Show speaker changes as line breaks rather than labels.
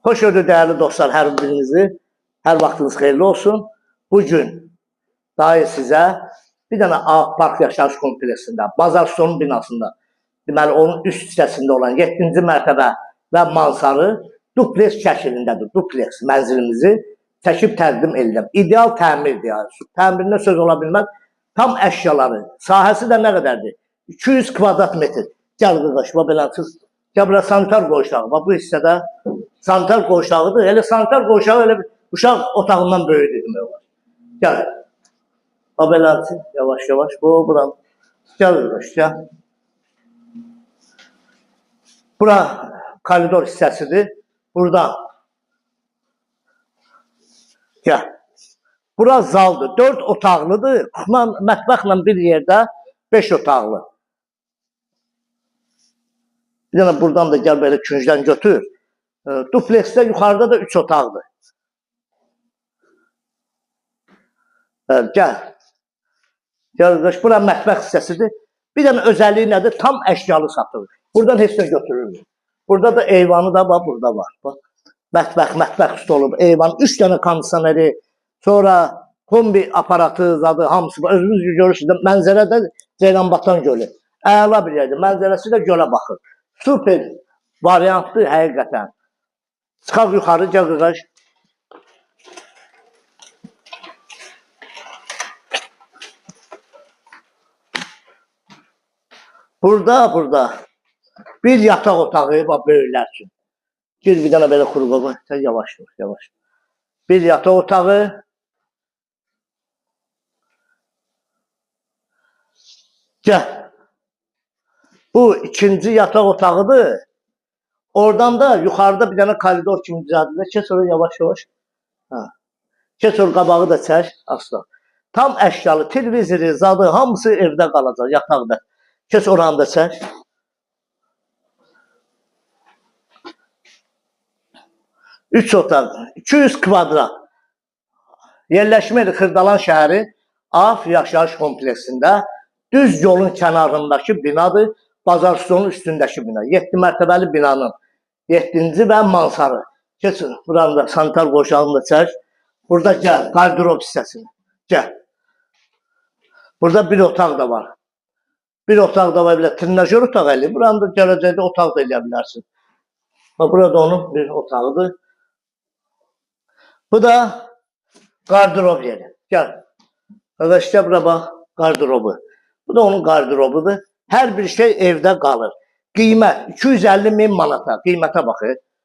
Xoş gördük dəyərli dostlar, hər birinizi. Hər vaxtınız xeyirli olsun. Bugün daha sizə bir dənə A Park yaşayış kompleksində, Bazarsonun binasında, deməli onun üst hissəsində olan 7-ci mərtəbə və mansarı dupleks şəklindədir. Dupleks mənzilimizi çəkib təqdim edirəm. İdeal təmirdir. Yəni. Təmirində söz ola bilməz. Tam əşyaları, sahəsi də nə qədərdir? 200 kvadrat metr. Gəl qardaş, bax belə siz. Gəl bura sanitar qovşağı. Bax bu hissədə sanitar qovşağıdır. Elə sanitar qovşağı elə bir uşaq otağından böyükdür demək olar. Gəl. Bax belə yavaş yavaş bu buran. Gəl qardaş, gəl. Bura koridor hissəsidir. Buradan. Gəl. Bura zaldır. 4 otaqlıdır. Kuxma, mətbəxlə bir yerdə 5 otaqlı. Bir dənə buradan da gəl belə küncdən götür. Dupleksdə yuxarıda da 3 otaqdır. Bəli, gəl. Gəl qardaş, bura mətbəx hissəsidir. Bir dənə özəlliyi nədir? Tam əşyalı satılır. Buradan heç nə götürülmür. Burada da eyvanı da bax, burada var. Bax. Mətbəx, mətbəx stolu, eyvan, 3 dənə kondisioneri, sonra kombi aparatı, zadı, hamısı. Özünüz görürsünüz, mənzərə də Ceylanbatan gölü. Əla bir yerdir. Mənzərəsi də gölə baxır. Super variantdır həqiqətən. Çıxaq yuxarı, gəl qardaş. Burada bir yataq otağı, bax böyüklər üçün. Gir bir dənə belə kuru qoy. Sən yavaş dur, yavaş. Bir yataq otağı. Gəl. Bu ikinci yataq otağıdır. Oradan da yuxarıda bir dənə koridor kimi düzəldilir. Keç oraya yavaş yavaş. Ha. Keç or qabağı da çək asla. Tam əşyalı, televizori, zadı hamısı evdə qalacaq, yataqda. Keç oranı da çək. 3 otaq, 200 kvadrat. Yerləşmə yeri Xırdalan şəhəri AF yaşayış kompleksində düz yolun kənarındakı binadır. Bazarsonun üstündəki bina. 7 mərtəbəli binanın 7-ci və mansarı. Keçin, buranı da sanitar qovşağını da çək. Burada gəl, qardırop hissəsini. Gəl. Burada bir otaq da var. Bir otaq da var, belə trenajör otağı elə. Buranı da gələcəkdə otaq da eləyə bilərsin. Bax, burada onun bir otağıdır. Bu da qardırop yeri. Gəl. Qardaş, gəl bura bax, qardırobu. Bu da onun qardırobudur. Hər bir şey evdə qalır. Qiymət 250 min manata. Qiymətə baxın.